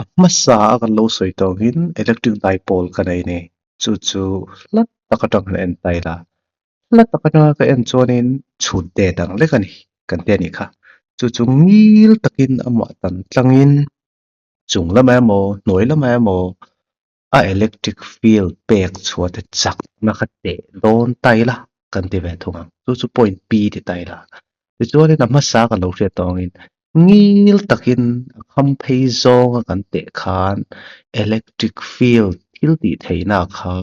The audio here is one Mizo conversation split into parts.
A hmasa a kan lo sawi tawngin electric dipole ka nei a ni. Chu chu hla tak atang han en ta ila. Hla tak atanga ka en chuanin chhut det ang lek a ni kan ti a nih kha. Chu chu ngil takin amah tan tlangin chung lamah emaw hnuai lamah emaw a electric field pek chhuah te chakna kha teh dawn ta ila kan ti ve thung ang. Chu chu point P ti ta ila. Tichuanin a hmasa kan lo hriat tawh angin ngil takin a kham phei zawnga kan teh khan electric field thil tih theihna kha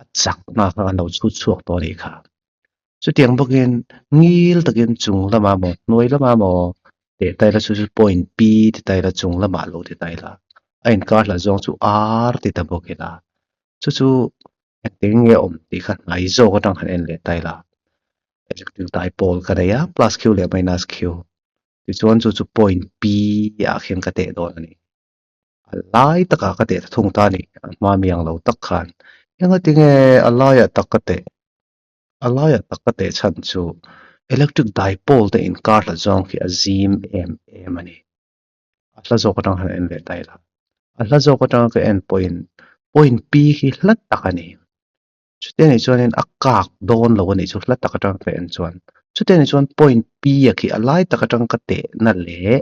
a chakna kha an lo chhut chhuak tawh a nih kha. Chutiang bawkin ngil takin chung lamah maw hnuai lamah maw teh ta ila chu chu point P ti ta ila chung lamah lo ti ta ila a inkar hlat zawng chu R ti ta bawk ila chu chu engtin nge awm tih kha hnai zawk atang han en leh ta ila electric dipole ka nei a plus q leh minus q tichuan chu chu point P ah khian ka teh dawn a ni. A lai takah ka teh ta thung ta a ni a hma mi ang lo tak khan engati nge a laiah tak ka teh a laiah tak ka teh chhan chu electric dipole te inkar hlat zawng khi a zim em em a ni. A hla zawk atang han en leh ta ila a hla zawk atanga ka en pawhin point P hi hla tak a ni. Chutia nih chuanin a kak dawn lo a nih chu hla tak atang ka en chuan. Chutia nih chuan point P a khi a lai tak atang ka tehna leh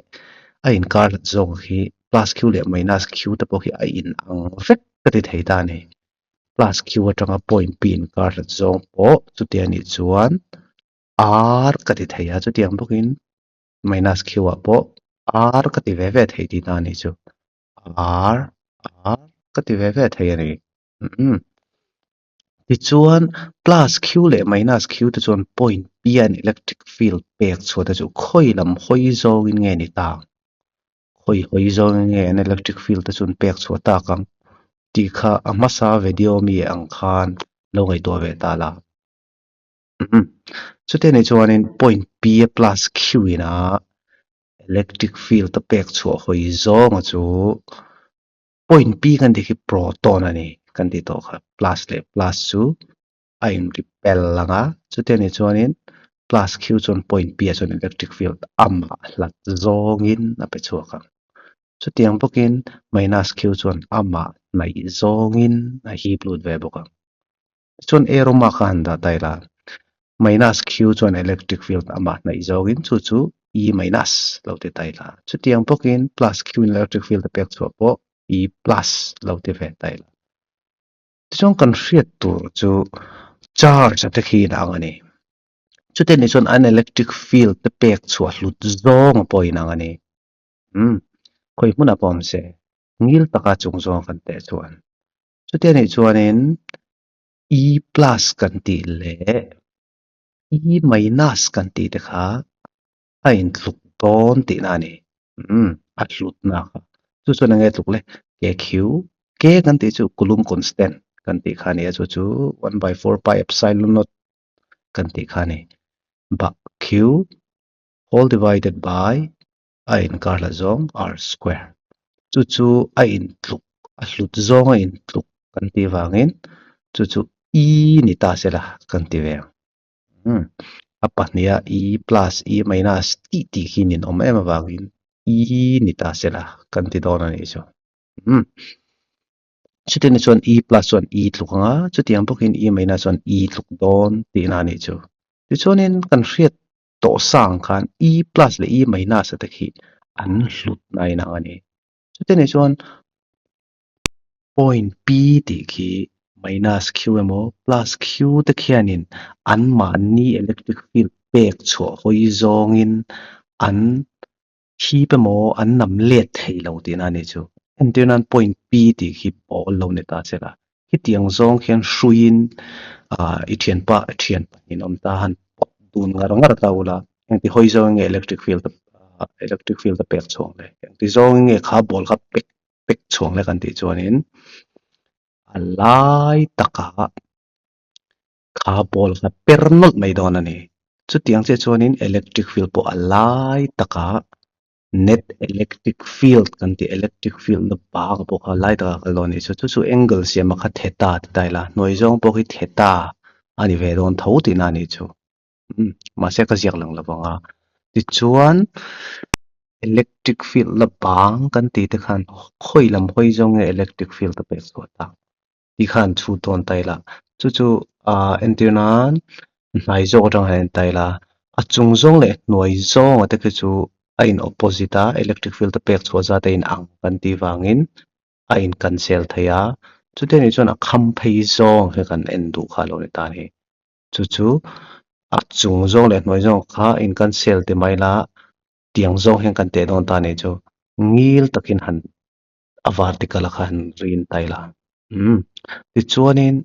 a inkar hlat zawk khi plus Q leh minus Q te pawh khi a in ang vek ka ti thei ta a ni. Plus Q atanga point P inkar hlat zawng pawh chutia nih chuan R ka ti thei a, chutiang bawkin minus Q ah pawh R ka ti ve ve thei tihna a nih chu. R, R ka ti ve ve thei a ni. Umm. Tichuan plus Q leh minus Q te chuan point P an electric field pek chhuah te chu khawi lam hawi zawngin nge ni ta ang? Khawi hawi zawngin nge an electric field te chuan pek chhuah tak ang? Tih kha a hmasa video mi ang khan lo ngaihtuah ve ta la. Umm. Chutiang nih chuanin point P a plus Q ina electric field a pek chhuah hawi zawnga chu point P kan tih khi proton a ni kan tih tawh kha plus leh plus chu a in repel ang a chutiang nih chuanin plus Q chuan point P ah chuan electric field amah hlat zawngin a pe chhuak ang chutiang bawkin minus Q chuan amah hnaih zawngin a hip lut ve bawk ang chuan arrow mark kha han dah ta ila minus Q chuan electric field amah hnaih zawngin chu chu E minus lo ti ta ila chutiang bawkin plus Q in electric field a pek chhuah pawh E plus lo ti ve ta ila tichuan kan hriat tur chu charge a te khi inang a ni chutiang nih chuan an electric field te pek chhuah hlut zawng pawh inang a ni umm khawi hmunah pawh awm se ngil taka chung zawng kan teh chuan. Chutia nih chuanin E plus kan tih leh E minus kan tih te kha a intluk dawn tihna a ni. Umm a hlutna kha. Chu chuan enge tluk le? KQ, K kan tih chu Coulomb constant kan tih kha a ni a, chu chu 1/4 pi epsilon naught kan tih kha a ni. Bah Q whole divided by a inkar hlat zawng r square chu chu a intluk a hlut zawng a intluk kan tih vangin chu chu e ni ta se la kan ti ve ang umm a pahniha e plus e minus tih tih khi nin awm em avangin e ni ta se la kan ti dawn a nih chu umm chutiang ni chuan e plus chuan e tluk ang a chutiang bawkin e minus chuan e tluk dawn tihna a nih chu tichuanin kan hriat tawh sang khan E plus leh E minus a te khi an hlut na inang a ni. Chutah nih chuan point P tih khi minus Q emaw plus Q te khianin anmahni electric field pek chhuah hawi zawngin an hip emaw an nam let thei lo tihna a nih chu. Entir nan point P tih khi pawl lo ni ta che la. Hetiang zawng khian hruiin ah i thianpa i thian pahnih awm ta han pawt dun ngar ngar ta ula engti hawi zawng nge electric field ah electric field a pek chhuang le engti zawng nge kha ball kha pek pek chhuang le kan tih chuanin a lai takah kha ball kha per nawlh mai dawn a ni. Chutiang chiah chuanin electric field pawh a lai takah net electric field kan tih electric field na bang pawh kha lai takah kal dawn a nih chu chu chu angle siam a kha theta ti ta ila hnuai zawng pawh khi theta a ni ve dawn tho tihna a nih chu umm mahse ka ziak lang lo vang a tichuan. Electric field la bang kan tih te khan khawi lam hawi zawng nge electric field a pek chhuah tak tih khan chhut dawn ta ila. Chu chu ah entir nan hnai zawk atang hian en ta ila a chung zawng leh hnuai zawng te khi chu a in opposite a electric field a pek chhuah zat a in ang kan tih vangin a in cancel thei a chutiang nih chuan a kham phei zawng hi kan en duh kha a lo ni ta a ni. Chu chu a chung zawng leh hnuai zawng kha in cancel ti mai la tiang zawng hian kan teh dawn ta a nih chu ngil takin han a vertical a kha han rin ta ila umm tichuanin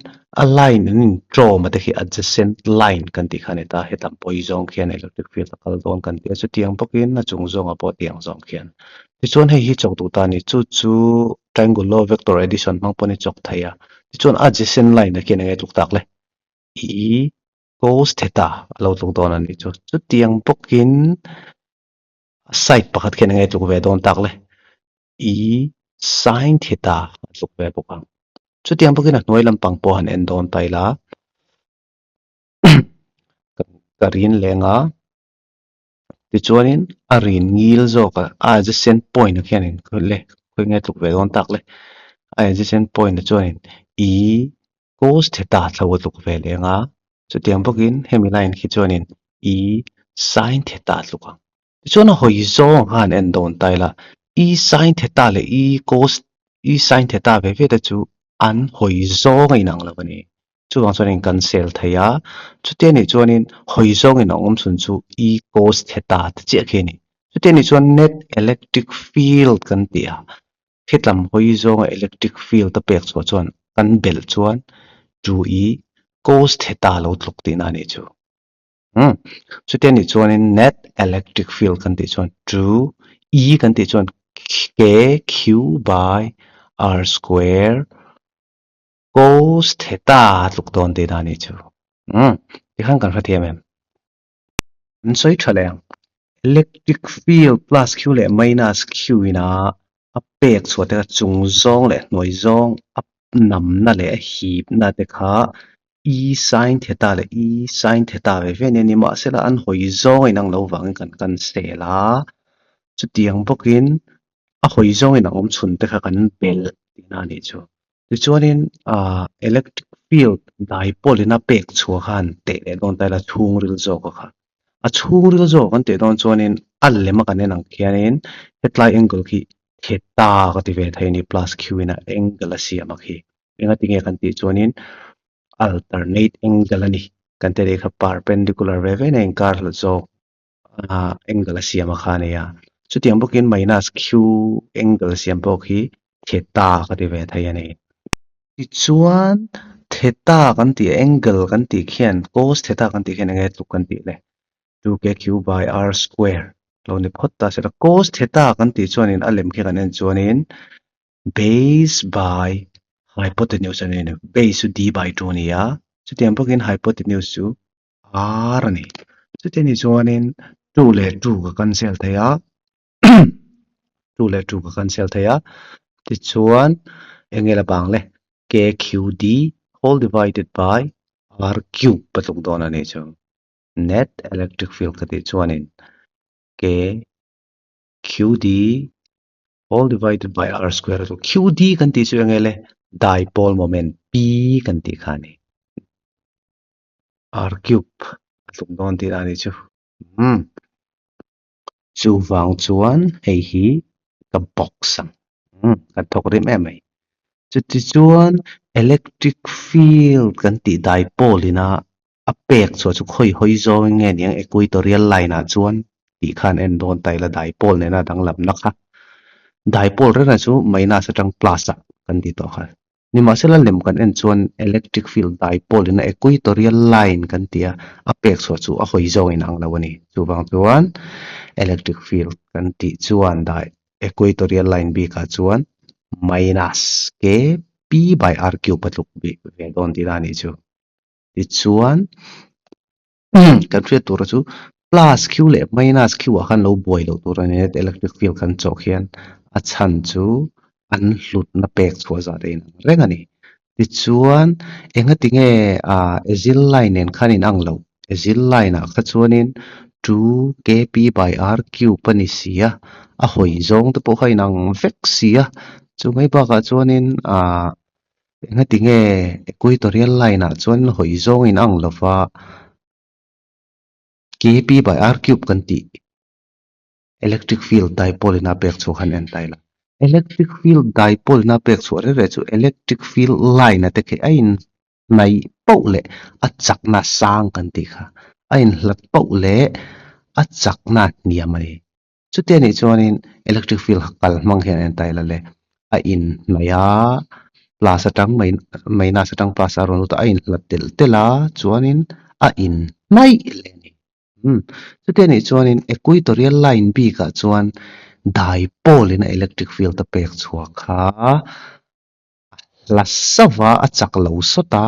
a line an in tawm a te khi adjacent line kan tih kha a ni ta hetam pawi zawng khian electric field a kal dawn kan ti a chutiang bawkin a chung zawngah pawh tiang zawng khian tichuan hei hi chawk duh ta a ni chu chu triangle law vector addition hmang pawhin a chawk thei a tichuan adjacent line ah khian eng nge tluk tak le i cos theta a lo tluk dawn a nih chu. Chutiang bawkin a side pakhat khian enge tluk ve dawn tak le i sin theta a tluk ve bawk ang. Chutiang bawkin a hnuai lampang pawh han en dawn ta ila ka rin leng a tichuanin a rin ngil zawk a a adjacent point ah khianin le khawi nge tluk ve dawn tak le a adjacent point ah chuanin i cos theta thlo a tluk ve leng a chutiang bawkin hemi line khi chuanin i sin theta a tluk ang tichuan a hawi zawng khan en dawn ta ila i sin theta leh i cos i sin theta ve ve te chu an hawi zawng a inang lo a ni. Chuvang chuanin kan sel thei a, chutia nih chuanin hawi zawngin a awm chhun chu E cos theta te chiah khi a ni. Chutia nih chuan net electric field kan ti a, hetlam hawi zawnga electric field a pek chhuah chuan kan belh chuan 2E cos theta lo tluk tihna a nih chu. Umm chutia nih chuanin net electric field kan tih chuan 2E kan tih chuan K Q by R square Cos theta tluk dawn tih dan nih chu. Umm, tikhan kan hrethiam em? An sawi tha leh ang. Electric field plus Q leh minus Q ina a pek chhuah te kha chung zawng leh hnuai zawng a namna leh a hipna te kha E sin theta leh E sin theta ve ve nia ni mahsela an hawi zawng a inang lo vangin kan cancel a. Chutiang bawkin a hawi zawng inang awm chhun te kha kan belh tihna a nih chu. Tichuanin ah electric field dipole in a pek chhuah khan teh leh dawn ta ila chhungril zawk a kha. A chhungril zawk kan teh dawn chuanin a lem a kan en ang khianin hetlai angle khi theta ka ti ve thei a ni plus q in a angle a siam a khi. Engati nge kan tih chuanin alternate angle a ni. Kan teh leh kha perpendicular ve ve na inkar hlat zawk ah angle a siam a kha a ni a. Chutiang bawkin minus q angle siam pawh khi theta ka ti ve thei a ni. Tichuan theta kan tih angle kan tih khian cos theta kan tih khian enge tluk kan tih le 2kq by r square lo ni phawt ta sela cos theta kan tih chuanin a lem khi kan en chuanin base by hypotenuse a ni a base chu d by 2 a ni a chutiang bawkin hypotenuse chu R a ni. Chuti ni chuanin 2 leh 2 ka cancel thei a, 2 leh 2 ka cancel thei a, tichuan eng nge la bang le KQD whole divided by R cube a tluk dawn a ni chu. Net electric field ka tih chuanin KQD whole divided by R square a tluk. QD kan tih chu eng nge le dipole moment P kan tih kha a ni. R cube a tluk dawn tih a ni chu umm chuvang chuan hei hi ka box ang umm kan thawk rim em mai chuti chuan electric field kan tih dipole ina a pek chhuah chu khawi hawi zawng nge niang equatorial line ah chuan tih khan en dawn ta ila dipole nena danglamna kha dipole reng reng chu minus atang plus ah kan ti tawh kha. Nimahsela lem kan en chuan electric field dipole in a equatorial line kan ti a, a pek chhuah chu a hawi zawng in ang lo a ni. Chuvang chuan electric field kan tih chuan dai equatorial line bikah chuan minus k p by r cube a tluk bik ve dawn tihna a nih chu. Tichuan kan hriat tura chu plus q leh minus q ah khan lo buai loh tur a ni electric field kan chawh khian a chhan chu an hlutna pek chhuah zat a inang reng a ni. Tichuan engati nge ah ezil line nen khan inang loh ezil line ah kha chuanin. 2 kp by r cube a ni si a, a hawi zawng te pawh kha a inang vek si a, chu mai bakah chuanin ahh engati nge equatorial line ah chuan hawi zawng in ang lova kp by r cube kan tih electric field dipole in a pek chhuah khan en ta ila electric field dipole in a pek chhuah reng reng chu electric field line a te khi a in hnaih poh leh a chakna sang kan tih kha a inhlat poh leh a chakna hniam a ni. Chuti anih chuanin electric field kal hmang hian a en ta ila le a inhnaih a plus atang mai minus atang plus a rawn lut a a inhlat telh telh a chuanin a inhnaih leh a ni. Umm chuti anih chuanin equatorial line bikah chuan dipole in a electric field a pek chhuah kha. hla sauh a, a chak lo sawt a,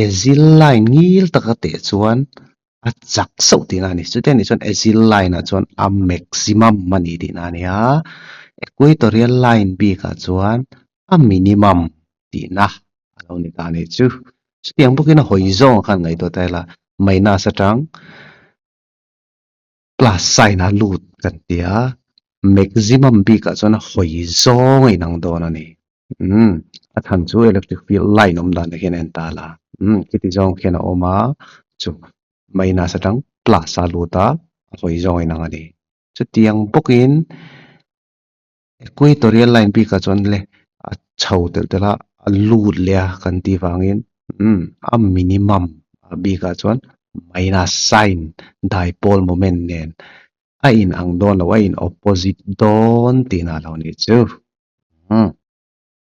ezil line ngil taka teh chuan a chak sauh tihna a ni. Chuti anih chuan ezil line ah chuan a maximum a ni tihna a ni a, equatorial line bikah chuan a minimum tihna a lo ni ta a nih chu. Chutiang bawkin a hawi zawng khan ngaihtuah ta ila minus atang plus sign a lut kan ti a, maximum bikah chuan a hawi zawng a inang dawn a ni. Umm a chhan chu electric field line awm dan te khian a en ta la, umm khiti zawng khian a awm a, chu minus atang plus a lut a, a hawi zawng a inang a ni. Chutiang bawkin equatorial line bikah chuan le a chho telh telh a, a lut leh a kan tih vangin umm a minimum a bikah chuan minus sign dipole moment nen a inang dawn lo a in opposite dawn tihna a lo nih chu. Umm.